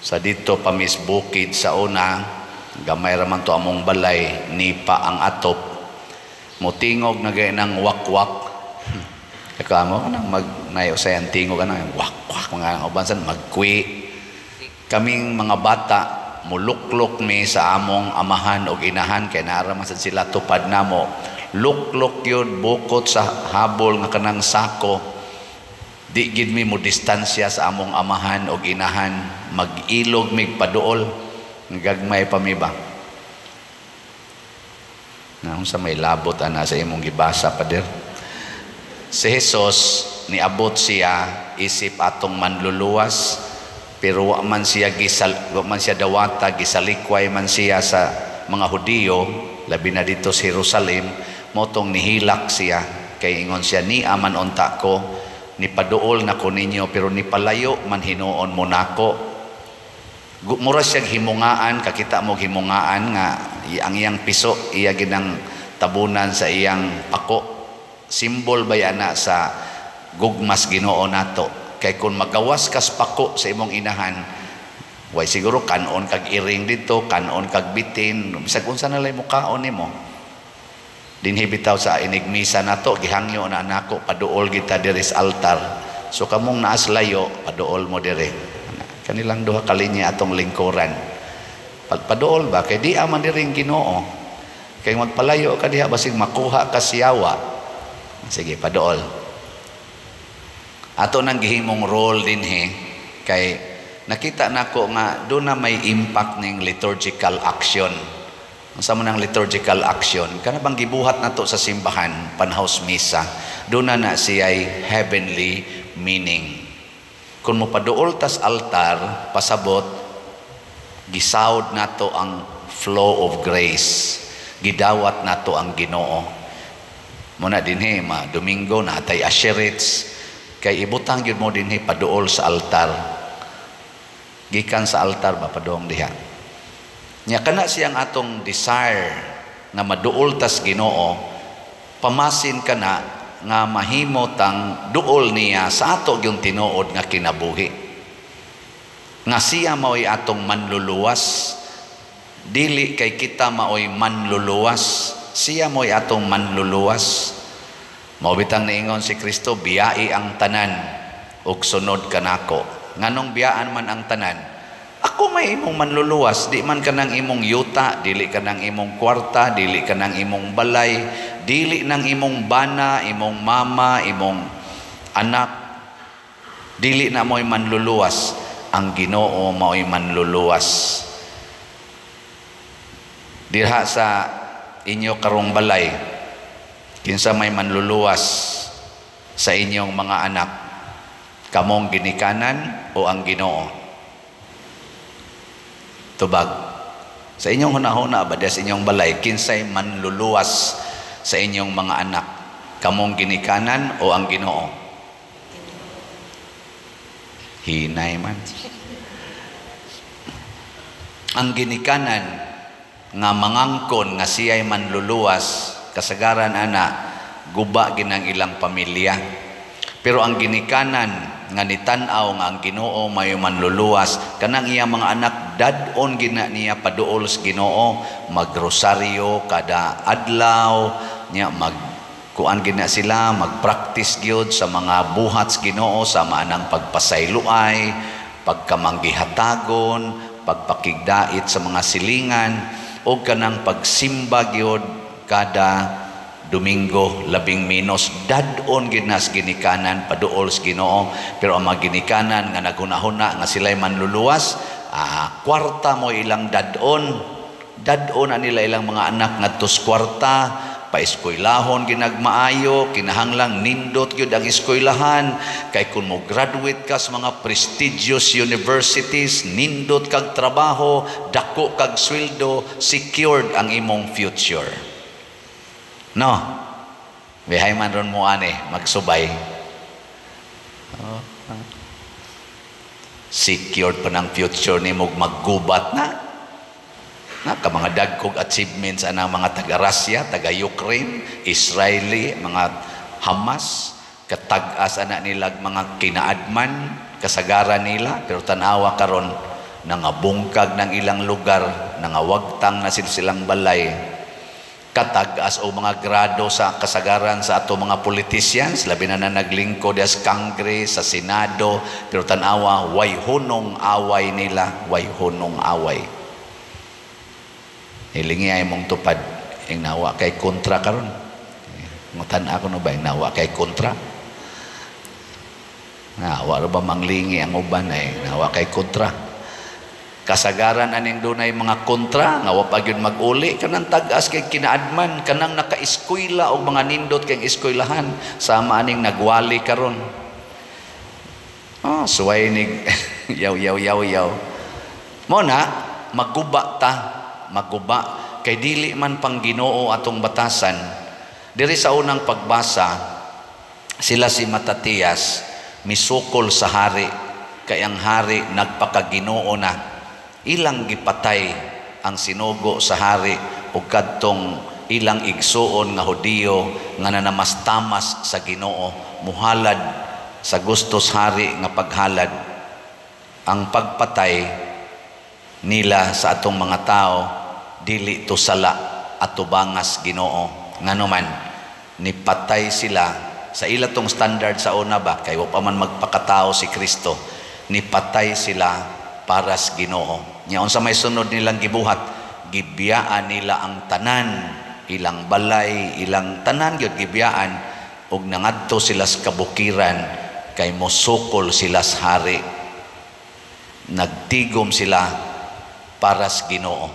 Sa dito pa mis bukid sa una, gamay ra man to among balay, nipa ang atop. Motingog na gay ng wakwak. Ikaw mo kanang mag nayo sa tingog kanang wakwak, mga uban sad magkwi. Kaming mga bata muluklok mi sa among amahan og inahan kay naara man sad sila tupad namo. Luklok yun bukot sa habol nga kanang sako. Di gid mi mo distansya sa among amahan og inahan, mag-ilog mig paduol. Gagmay pa mi ba? Na unsa may labot ana sa imong gibasa, pader? Si Jesus niabot siya isip atong manluluwas, pero wa man siya gisal, wa man siya dawata, gisalikway man siya sa mga Hudiyo, labi na dito sa Jerusalem, motong nihilak siya kay ingon siya, "Ni aman unta ko, nipaduol na ko ninyo, pero nipalayo man hinuon mo nako." Mura siyang himungaan, kakita mo himungaan nga ang iyang piso iya ginang tabunan sa iyang pako. Simbol ba na sa gugmas Ginoo nato? Kay kung magawas kas pako sa imong inahan, way siguro kanon kag iring dito, kanon kag bitin, bisag unsa na lay mukaon nimo. Dinhi bitaw sa inigmisa nato, gihangyo na nako paduol kita diri sa altar. So kamong naas layo, paduol mo diri. Kanilang duha ka linya atong lingkuran. Pagpaduol ba kay di man diri ang Ginoo. Kay magpalayo ka diha, basig makuha ka siyawa. Sige, paduol. Ato nang gihimong role dinhi kay nakita nako nga do na may impact ning liturgical action. Unsa man ang liturgical action? Kana bang gibuhat nato sa simbahan, panhaus misa, do na na siya'y heavenly meaning. Kung mopaduol tas altar, pasabot, gisawd nato ang flow of grace. Gidawat nato ang Ginoo. Muna dinhi ma Domingo natay usherates kay ibutang gyud mo dinhi paduol sa altar. Gikan sa altar ba, padung diha. Nya kana siyang atong desire nga maduol tas Ginoo, pamasin kana nga mahimo tang duol niya sa ato gyung tinuod nga kinabuhi. Nga siya mao'y atong manluluwas, dili kay kita mao'y manluluwas, siya mao'y atong manluluwas. Mao bitang niingon si Kristo, "Biyai ang tanan ug sunod kanako." Nganong biyaan man ang tanan? Ako may imong manluluwas, di man kanang imong yuta, dili kanang imong kwarta, dili kanang imong balay, dili nang imong bana, imong mama, imong anak. Dili na mo'y manluluwas, ang Ginoo mao'y manluluwas. Dirha sa inyo karong balay, kinsa may manluluwas sa inyong mga anak? Kamong ginikanan o ang Ginoo? Tubag. Sa inyong hunahuna ba, sa inyong balay, kinsay manluluwas sa inyong mga anak? Kamong ginikanan o ang Ginoo? Hinay man. Ang ginikanan nga mangangkon nga siya'y manluluwas, kasagaran ana, guba ginang ilang pamilya. Pero ang ginikanan nga nitan-aw nga ang Ginoo may manluluwas, kanang iya mga anak dad-on gina niya paduol sa Ginoo, magrosaryo kada adlaw, niya mag kuan gina sila, magpractice gyud sa mga buhat sa Ginoo, sama anang pagpasayloay, pagkamanggihatagon, pagpakigdait sa mga silingan, o kanang pagsimba gyud kada Domingo labing minos. Dad-on gid nas ginikanan paduol sa Ginoo. Pero ang mga ginikanan nga naghunahuna nga sila'y manluluwas, kwarta mo ilang dad-on. Dad-on na nila ilang mga anak ngadto sa kwarta, paeskwelahon ginagmaayo, kinahanglang nindot gyud ang eskwelahan kay kung mo graduate ka sa mga prestigious universities, nindot kag trabaho, dako kag sweldo, secured ang imong future. No? Bihay man ron mo ani magsubay. Oh. Secured pa ng future nimo, maggubat na. Na ka mga dagkog achievements anang mga taga Russia, taga Ukraine, Israeli, mga Hamas, katag-as ana nila mga kinaadman, kasagaran nila, pero tan-awa karon Nangabungkag ng ilang lugar, nangawagtang na silsilang balay, katag-as o mga grado sa kasagaran sa ato mga politicians, labi na na naglingkod as Congress, sa Senado, pero tan-awa, way hunong away nila, way hunong away. Hilingi ay mong tupad, ing nawa kay kontra karon. Ngutan ako no ba, ing nawa kay kontra? Nawa ra ba manglingi ang uban ay nawa kay kontra? Kasagaran aning dunay mga kontra nga wa pa gyud mag-uli, kanang tag-as kay kinaadman, kanang naka-eskwela og mga nindot kay eskwelahan, sama aning nagwali karon. Oh, suway ni yaw yaw yaw yaw. Mo na maguba ta, maguba kay dili man pang Ginoo atong batasan. Diri sa unang pagbasa, sila si Matatias misukol sa hari kay ang hari nagpakaginoo na. Ilang gipatay ang sinugo sa hari ug kadtong ilang igsuon nga Hudiyo nga nanamastamas sa Ginoo, muhalad sa gustos hari nga paghalad. Ang pagpatay nila sa atong mga tao dili to sala atubangas Ginoo. Ngano man nipatay sila sa ila tong standard sa una ba, kay wa pa man magpakatao si Kristo, nipatay sila para sa Ginoo. Nya unsa may sunod nilang gibuhat? Gibiyaan nila ang tanan, ilang balay, ilang tanan gyud gibiyaan, ug nangadto sila sa kabukiran kay mosukol sila sa hari. Nagtigom sila para sa Ginoo.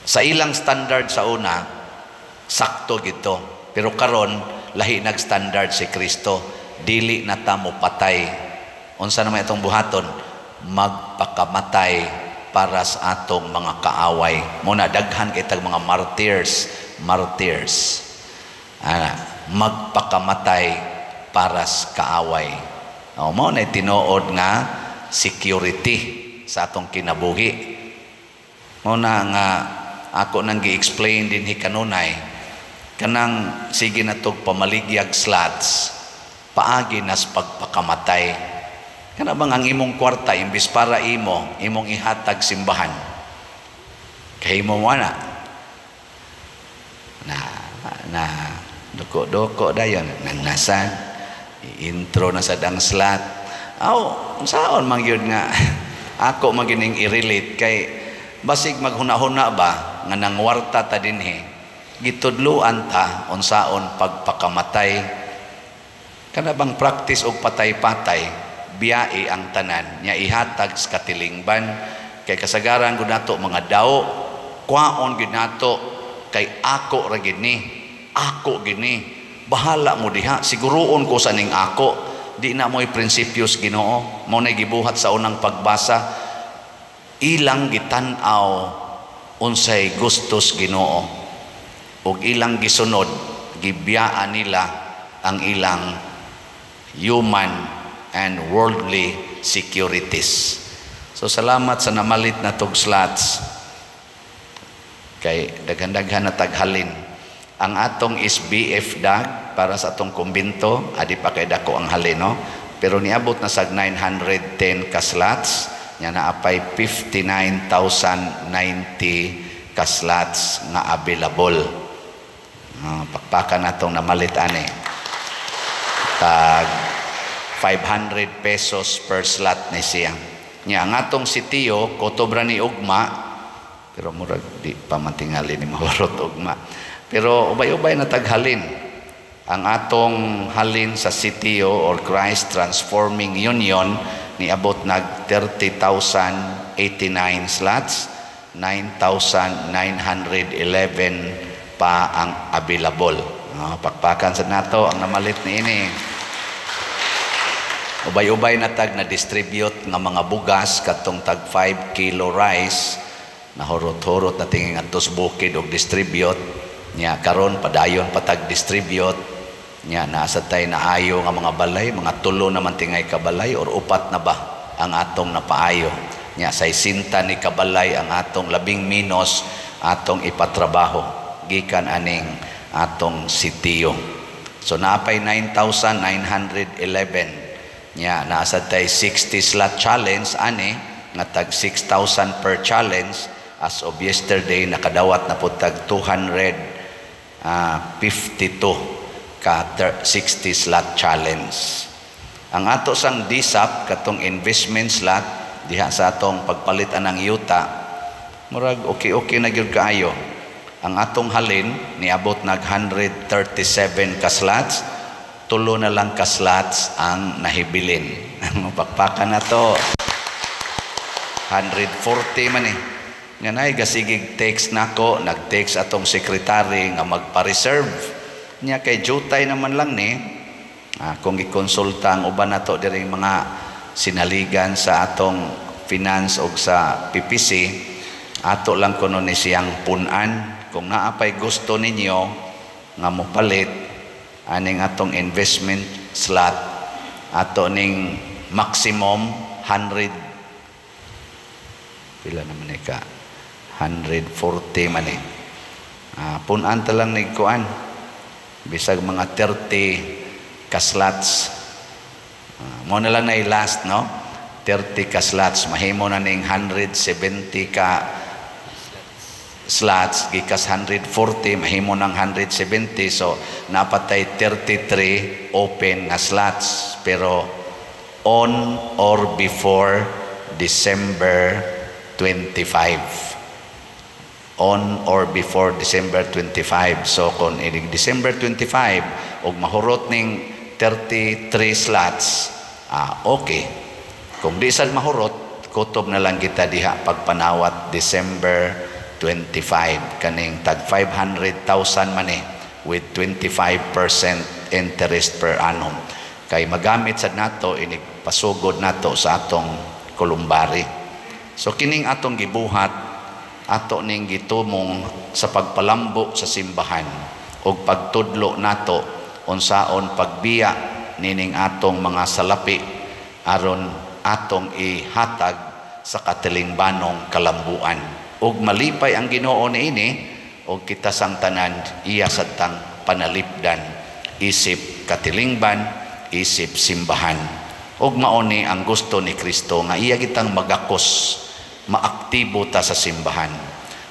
Sa ilang standard sa una, sakto gito. Pero karon lahi nag-standard si Kristo, dili na ta mo patay. Unsa naman itong buhaton? Magpakamatay para sa atong mga kaaway. Muna daghan kay tag mga martyrs, martyrs. Magpakamatay para sa kaaway. O, mao na tinuod nga security sa atong kinabuhi. Mao na nga ako nang gi-explain dinhi kanunay, kanang sige na tog pamaligyag slots, paagi nas pagpakamatay. Kana bang ang imong kwarta imbis para imo, imong ihatag simbahan. Kay mo na. Na na doko-doko dayon nagnasan intro na sad ang slot. Aw, saon man gyud nga ako magining i-relate kay basig maghuna-huna ba nga nangwarta ta dinhi, gitudloan ta unsaon pagpakamatay. Kana bang practice og patay-patay, biyai ang tanan nya ihatag sa katilingban kay kasagaran gud nato mga daw kwaon gid nato kay ako ra gid ni, ako gid ni, bahala mo diha, siguruon ko sa ning ako. Di na mo'y prinsipyos Ginoo. Mao nay gibuhat sa unang pagbasa, ilang gitan-aw unsay gustos Ginoo ug ilang gisunod, gibiyaan nila ang ilang human and worldly securities. So salamat sa namalit na tog slots kay daghan-daghan na taghalin. Ang atong SBF dag para sa atong kumbinto, adi pa kay dako ang halin, no? Pero niabot na sag 910 ka slots, nya naapay 59,090 ka slots nga available. Pakpakan natong namalit ani. Tag 500 pesos per slot ni siya. Nya ang atong sitiyo kotobra ni ugma, pero murag di pa matingali ni mahurot ugma. Pero ubay-ubay na taghalin. Ang atong halin sa sitiyo or Christ Transforming Union niabot nag 30,089 slots, 9,911 pa ang available. Pakpakan sa nato ang namalit ni ini. Ubay-ubay na tag na distribute nga mga bugas katong tag 5 kilo rice, nahurot-hurot na tingin adto sa bukid og distribute nya karon padayon patag distribute nya nasa tay naayo nga mga balay, mga tulo naman tingay kabalay or upat na ba ang atong napaayo nya 60 ni kabalay ang atong labing minos atong ipatrabaho gikan aning atong sitiyo. So naapay 9,911 nya nasa tay 60 slot challenge ani nga tag 6,000 per challenge. As of yesterday, nakadawat na po tag 252 ka 60 slot challenge. Ang ato sang DSAP, katong investment slot diha sa atong pagpalit anang yuta, murag okay-okay na gyud kaayo. Ang atong halin niabot nag 137 ka slots, tulo na lang ka slots ang nahibilin. Pakpakan na to. 140 man eh. Nga nay gasigig text nako, nag-text atong secretary nga magpa-reserve. Nya kay jutay naman lang ni. Kung gikonsulta ang uban nato diri, mga sinaligan sa atong finance og sa PPC, ato lang kuno ni siyang punan. Kung naa pay gusto ninyo nga mopalit aning atong investment slot, ato ning maximum 100, pila naman ni ka, 140 man eh. Punan ta lang ni kuan bisag mga 30 ka slots. Mo na lang na last, no, 30 ka slots, mahimo na ning 170 ka slots. Gikas 140, mahimo ng 170, so napatay 33 open nga slots, pero on or before December 25, on or before December 25. So kung inig December 25 og mahurot ning 33 slots, okay. Kung di sad mahurot, kutob na lang kita diha pagpanawat December 25, kaning tag 500,000 man eh with 25% interest per annum. Kay magamit sad nato inig pasugod nato sa atong columbary. So kining atong gibuhat, ato ning gitumong sa pagpalambo sa simbahan ug pagtudlo nato unsaon pagbiya nining atong mga salapi aron atong ihatag sa katilingbanong kalambuan, ug malipay ang Ginoo niini ug kita sang tanan iya sadtang panalipdan isip katilingban, isip simbahan. Ug mao ni ang gusto ni Kristo nga iya kitang magakos, maaktibo ta sa simbahan.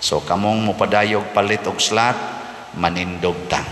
So kamong mopadayog palit og slot, manindog ta.